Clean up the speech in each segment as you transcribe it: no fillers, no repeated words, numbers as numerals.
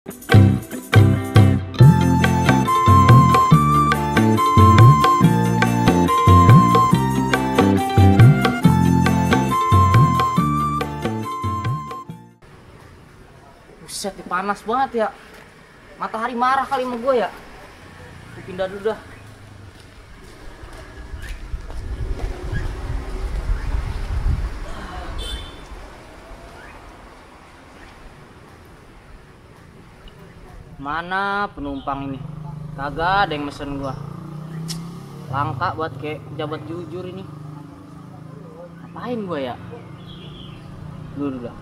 Buset, panas banget ya. Matahari marah kali sama gue ya. Gue pindah dulu dah. Mana penumpang ini? Kagak ada yang mesen gua. Langka buat kayak pejabat jujur ini. Ngapain gua ya? Dulu dah.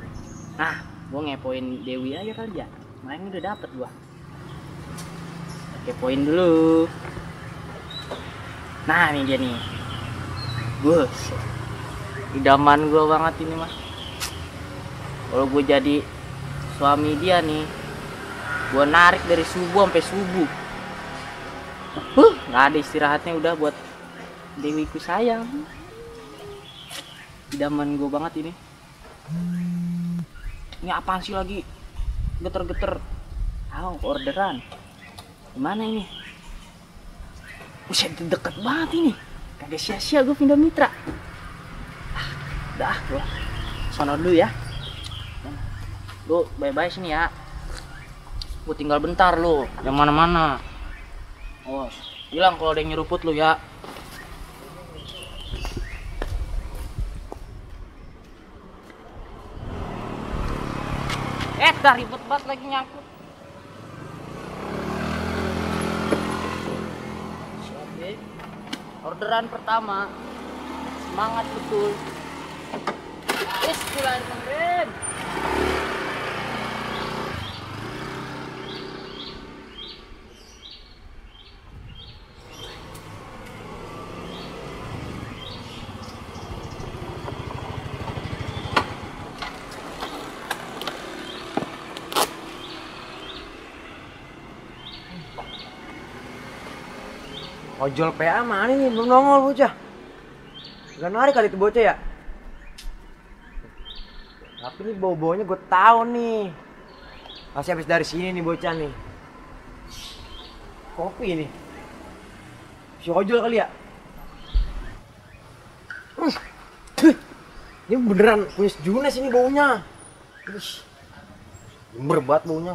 Nah, gua ngepoin Dewi aja kali ya. Kemarin udah dapet gua. Kepoin dulu. Nah, ini dia nih. Bus. Idaman gua banget ini mah. Kalau gua jadi suami dia nih, gua narik dari subuh sampai subuh. Nggak ada istirahatnya udah buat Dewiku sayang. Idaman gua banget ini. Ini apaan sih lagi? Geter-geter. Orderan. Gimana ini? Buset, deket banget ini. Kagak sia-sia gua pindah mitra. Udah, gua sono dulu ya. Lu bye-bye sini ya. Gue tinggal bentar lu, yang mana-mana. Oh, bilang kalau ada yang nyeruput lu ya. Dah ribet banget lagi nyangkut. Orderan pertama, semangat betul. Bismillahirrahmanirrahim. Ojol PA mana nih? Belum nongol bocah. Gak narik kali itu bocah ya? Tapi nih bau-baunya gue tahu nih. Pasti habis dari sini nih bocah nih. Kopi nih. Si ojol kali ya? Ini beneran punya sejunes ini baunya. Jember banget baunya.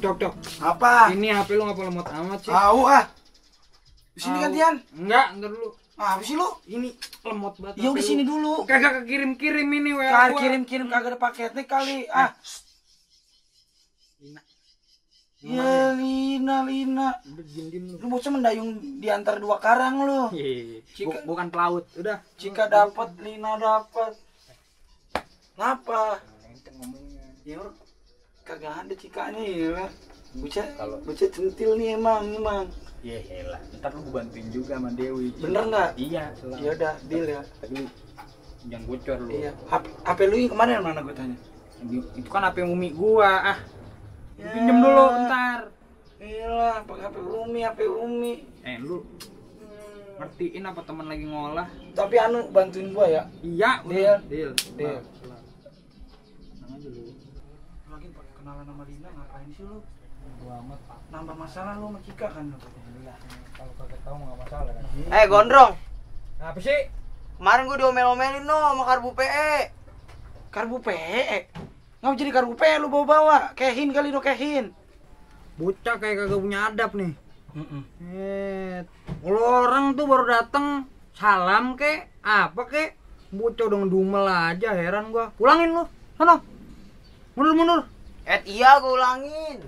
Dok. Apa? Ini HP lu ngapa lemot amat sih? Tahu ah. Di sini gantian. Enggak, ntar dulu. Ah, apa sih lu? Ini lemot banget. Ya udah sini dulu. Kagak kekirim-kirim ini WA Kali gua. kirim kagak ada paketnya kali. Ah. Lina. Ya Lina. Udah diem lu. Lu bocah mendayung di antara dua karang lu. Cika. Bukan pelaut. Udah. Jika dapat Lina dapat. Kenapa? Enteng ngomongnya. Ya kagak ada cikanya ya. Bocah centil nih emang. Ya elah. Ntar lu bantuin juga sama Dewi. Bener nggak? Iya. Ya udah, deal ya. Tapi jangan bocor lu. Iya. HP lu yang kemarin mana gue tanya? Itu kan HP Umi gua. Ya. Pinjem dulu ntar. Iyalah, pakai HP Umi. Lu ngertiin apa teman lagi ngolah? Tapi bantuin gua ya. Iya, Deal. Tenang aja lu. Lagi pakai kenalan sama Lina ngapain sih lu? Amat. Nambah masalah lu sama Cika kan lu. Iya, kalau kagak tahu nggak masalah kan. Gondrong. Apa sih? Kemarin gue diomel-omelin sama karbu PE. Karbu PE? Ngapa jadi karbu PE lu bawa-bawa? Kehin kali lu kehin. Bocah kayak kagak punya adab nih. Kalau orang tuh baru datang salam kek, apa kek, bocah udah ngedumel aja, heran gua. Ulangin lu, sana. Mundur. Iya, gue ulangin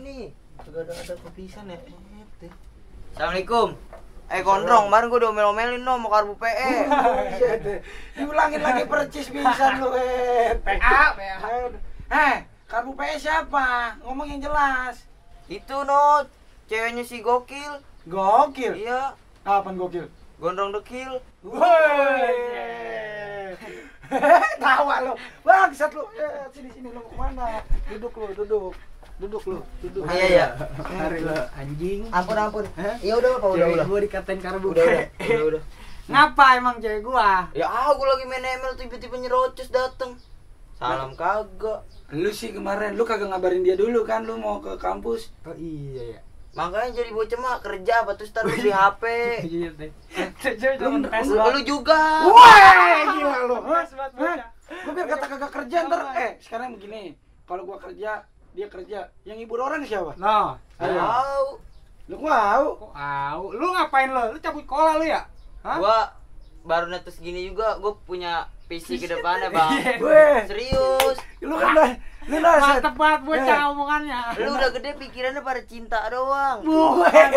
nih. Kagak ada kepisan ya. Assalamualaikum. Gondrong, kemarin gue diomel-omelin sama karbu PE. Diulangin lagi percis pisan lu, PA. Karbu PE siapa? Ngomong yang jelas. Itu ceweknya si Gokil. Gokil? Iya. Apaan gokil? Gondrong dekil. Woi. Tawa lo. Bangsat lo. Sini lo kemana? Duduk lo. Duduk. Iya. Hari lo anjing. Ampun. Ya udah Pak, udah. Gua dikatain karbu. Udah. Ngapa emang cewek gua? Ya gua lagi main ML tiba-tiba nyerocos dateng. Salam kagak. Lu sih kemarin lu kagak ngabarin dia dulu kan lu mau ke kampus. Oh iya ya. Makanya jadi bocah mah kerja apa terus taruh di HP. Iya deh. Lu juga. Wah, gila lu. Gua biar kata kagak kerja ntar. Sekarang begini. Kalau gua kerja, dia kerja. Yang hibur orang siapa? Noh, Tahu. Lu mau? kok lu ngapain lo? Lu cabut kola lu ya? Hah? Gua baru netes gini juga, gua punya visi ke depannya, Bang. Weh, Serius. lu dah Mantep banget bocah omongannya. Lu udah gede pikirannya pada cinta doang. Bukan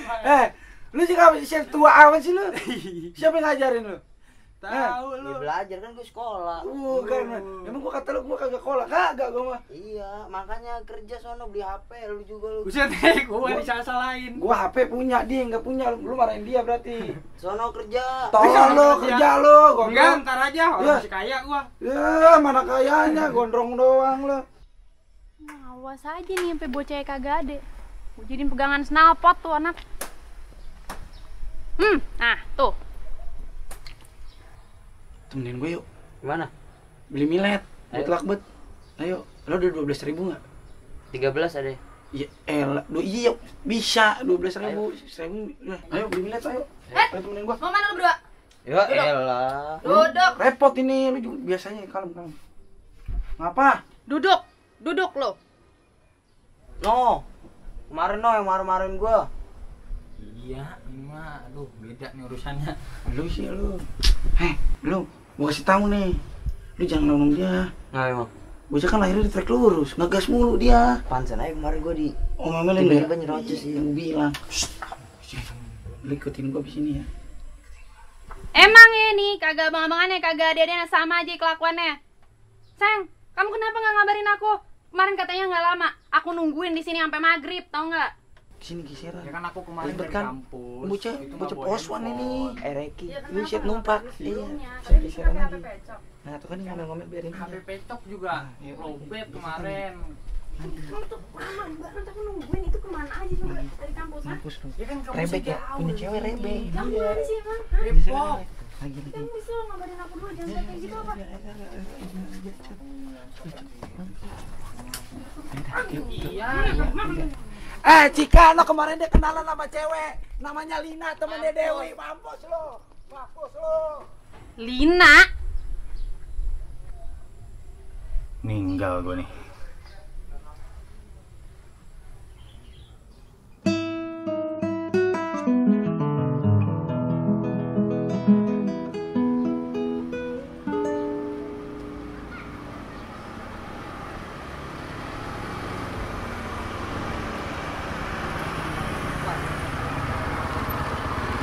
main. Lu juga masih tua amat sih lu. Siapa yang ngajarin lu? Tahu lu. Dia belajar kan gua sekolah. Bukan. Emang gua kata lu gua kagak kolak. Kagak gua mah. Iya, makanya kerja sono beli HP, lu juga lu. Buset, gua disalah-salahin. Gua HP punya, dia enggak punya. Lu marahin dia berarti. Sono kerja. Tolong lu kerja lu, gondrong. Enggak, ntar aja, orang Ya. masih kaya gua. Ya, mana kayanya gondrong doang lu. Awas aja nih sampai bocah kagak ada. Gua jadiin pegangan snalpot tuh anak. Nah, tuh. Temenin gue yuk. Gimana? Beli milet. Ayo. Buat lakbet. Ayo, lu udah 12.000 enggak? 13 ada. Iya, iya bisa 12.000. 1.000. Ayo beli milet ayo. Ayo temenin gua. Mau mana lu berdua? Ya elah. Duduk. Repot ini lu juga biasanya kalem. Ngapa? Duduk lo. No. Kemarin yang marah-marahin gua. Iya, ini mah aduh beda nih urusannya. Lu sih lu. Lu, gua kasih tahu nih. Lu jangan ngomong dia. Nah, emang. Bocah kan lahirnya di trek lurus, ngegas mulu dia. Pansan aja kemarin gua di Omelin lu ya. tiba-tiba nyerocos sih. Yang bilang. Lu ikutin gua di sini ya. Emang ini kagak abang-abangannya, kagak ada sama aja kelakuannya. Sayang, kamu kenapa nggak ngabarin aku? Kemarin katanya nggak lama. Aku nungguin di sini sampai maghrib, tau nggak? Sini geseran. Ya kan aku kemarin Ribet dari kan? kampus. Bocah Itu bocah nggak boleh poswan nelfon. ini. Reki. Lu siap numpak. Iya. Siap Tadi geseran pakai lagi. HP pecok. Nah, tuh kan ngomel-ngomel biarin HP aja. pecok juga. Iya. Lobet kemarin. Kamu tuh lama banget, nanti aku nungguin itu kemana aja coba dari kampus, ha? Mampus lu. Ya kan kamu Rebek ya, jauh. punya cewek rebek. Kamu Iya. mana sih emang? Hah? Depok. Lagi. Kamu bisa lo ngabarin aku dulu, jangan kayak gitu apa? Iya. Cika, lo kemarin dia kenalan sama cewek. Namanya Lina, temennya Dewi. Mampus lo. Lina? Ninggal gue nih.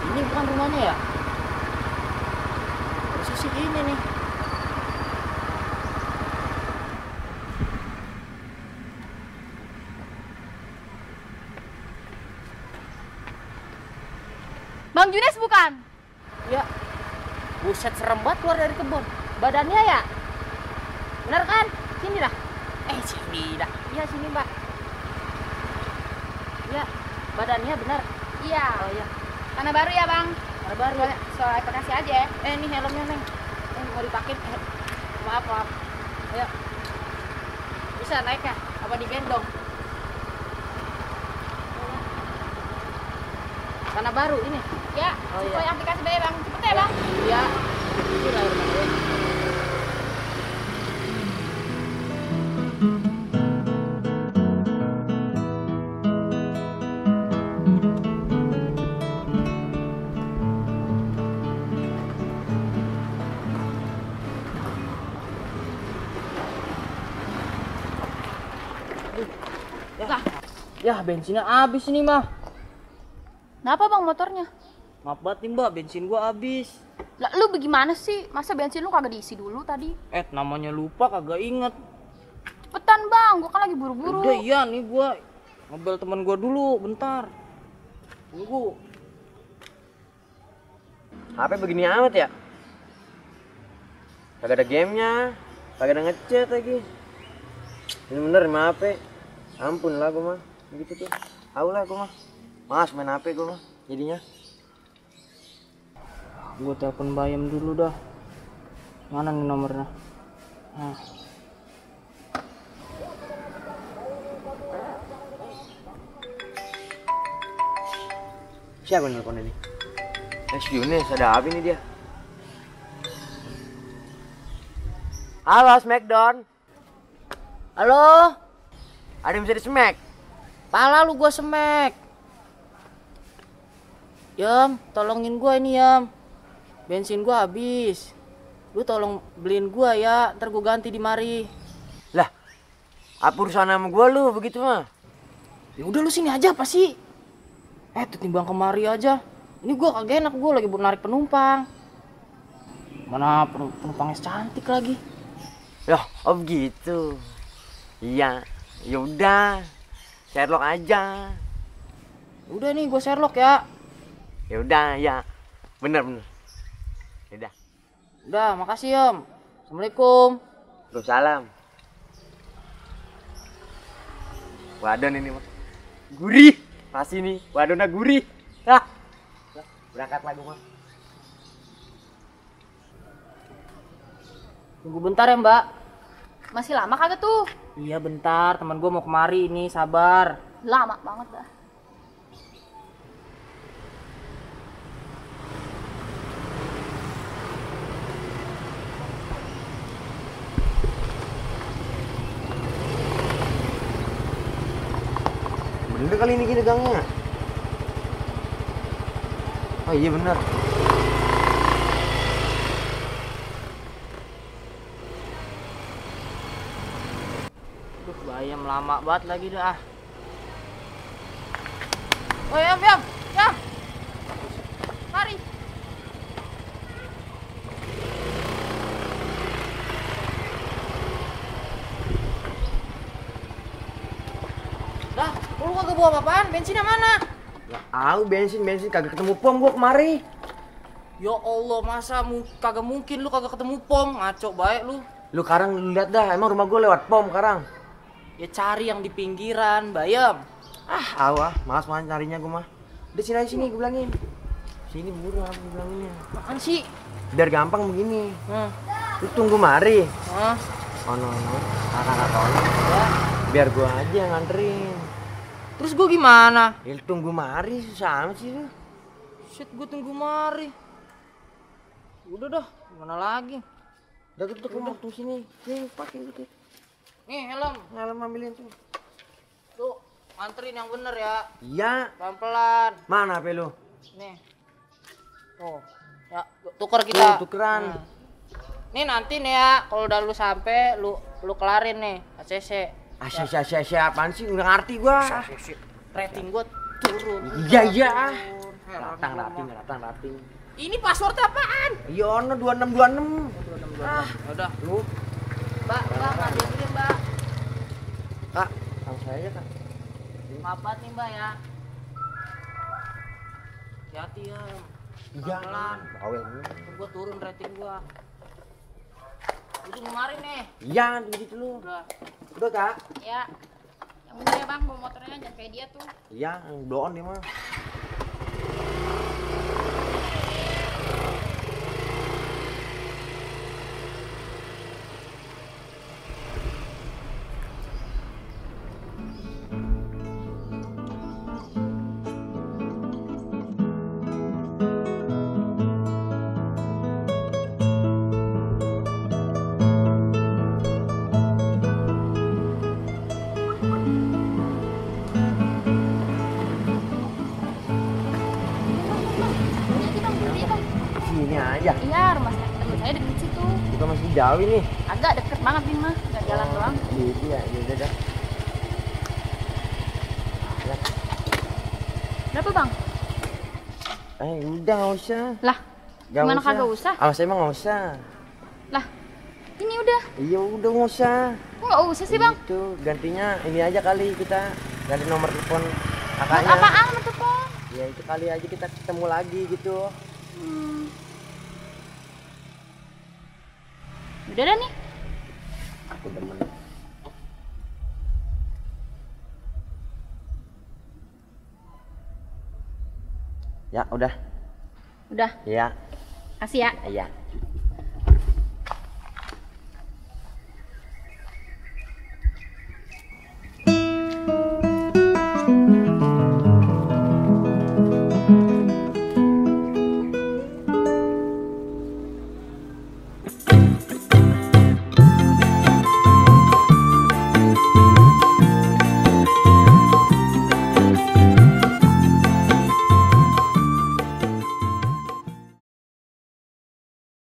Ini bukan rumahnya ya? Posisi ini nih. Bang Junes bukan? Ya. Buset, serem banget keluar dari kebun. Badannya ya? Bener kan? Sini dah. Sini dah. Iya, sini, Mbak. Iya, badannya bener. Iya. Oh iya, Tanah baru ya bang? ada baru. Soal aplikasi aja ya. Ini helmnya, Neng. Mau dipakai. Maaf. Ayo. Bisa naik ya? Apa digendong? Tanah baru ini. Ya, Oh, iya. sesuai aplikasi bayar bang. Cepet ya bang. Iya. Ini lahir mana ya? Ya, bensinnya habis ini, mah. Kenapa bang motornya? Maaf banget nih, Mbak, bensin gua habis. Lah lu bagaimana sih? Masa bensin lu kagak diisi dulu tadi? Namanya lupa, kagak inget. Cepetan bang, gua kan lagi buru-buru. Udah, iya nih gua ngobel teman gua dulu, bentar. Tunggu. HP begini amat ya? Kagak ada gamenya, kagak ada ngechat lagi. Ini bener sama HP. Ampun lah gue mah, begitu tuh. Tahu lah gue mah. Mas main HP gue mah, jadinya. Gue telepon Bayam dulu dah. Mana nih nomornya? Nah. Siapa nelpon ini? Yunis, ada apa ini dia? Halo Smackdown. Halo? Ada yang bisa di smack? Pala lu gua semek. Yam, tolongin gua ini Yam. Bensin gua habis. Lu tolong beliin gua ya, ntar gua ganti di mari. Lah, apa urusan sama gua lu begitu mah? Ya udah lu sini aja apa sih? Tuh timbang kemari aja. Ini gua kagak enak, gua lagi narik penumpang. Mana penumpangnya cantik lagi. Loh, oh begitu. Iya, yaudah. Sherlock aja. Udah nih gua Sherlock ya. Yaudah, ya. Bener. Yaudah. Udah, makasih Yam. Assalamualaikum. Waalaikumsalam. Wadon ini mah. Gurih. Pasti nih, wadonnya gurih. Hah. Berangkat lagi mah. Tunggu bentar ya Mbak. Masih lama kagak tuh? Iya bentar, teman gua mau kemari ini, sabar. Lama banget dah. Bener kali ini gini gangnya. Oh iya bener. Duh, Bayam lama banget lagi dah. Oh Yam. Mari. Dah, lu kagak bawa apaan? Bensinnya mana? Lah, bensin kagak ketemu pom gua kemari. Ya Allah, masa kagak mungkin lu kagak ketemu pom? Ngaco baik lu. Lu sekarang lu lihat dah, emang rumah gua lewat pom sekarang. Ya cari yang di pinggiran, Bayam. Malas banget nyarinya gua mah. Udah sini aja sini gua bilangin. Sini buruan gua bilanginnya. Apaan sih? Biar gampang begini. Lu tunggu mari. No. Kakak Ya. Biar gua aja yang nganterin. Terus gua gimana? Ya lu tunggu mari, susah amat sih lu. Shit, gua tunggu mari. Udah dah, gimana lagi? Udah gitu tunggu sini. Sini pakai gitu. Nih, helm. Helm ambilin tuh. Tuh, nganterin yang bener ya. Iya. Pelan-pelan. Mana HP lu? Nih. Tuh. Ya, tuker kita. Tuh, tukeran. Nih nanti nih ya, kalau udah lu sampai lu kelarin nih ACC. Asyik apaan sih? Udah ngerti gua. Rating gua turun. Iya. Ratang. Ini password apaan? Iya, 2626. Udah. Lu, Mbak, ambil dulu, Mbak. Kak, sama saya aja, Kak. Maaf nih, Mbak ya. Hati-hati ya. Iya. Pelan. Bawel. Gua turun rating gua. Itu kemarin nih. Iya, begitu lu. Udah, Kak. Ya. Yang bener ya Bang, bawa motornya jangan kayak dia tuh. Iya, doon dia mah. Sini aja. Iya, rumah temen saya deket situ. Kita masih jauh ini. Agak deket banget nih mah, nggak jalan doang. Gitu ya, udah dah. Berapa Bang? Udah nggak usah. Lah, gimana kagak usah? Awas emang nggak usah. Lah, ini udah. Iya udah nggak usah. Kok nggak usah sih Bang? Itu gantinya ini aja kali kita ganti nomor telepon Buat kakaknya. apaan sama telepon? Ya itu kali aja kita ketemu lagi gitu. Udah dah nih. Aku demen. Ya udah. Udah, Iya. kasih ya. Iya.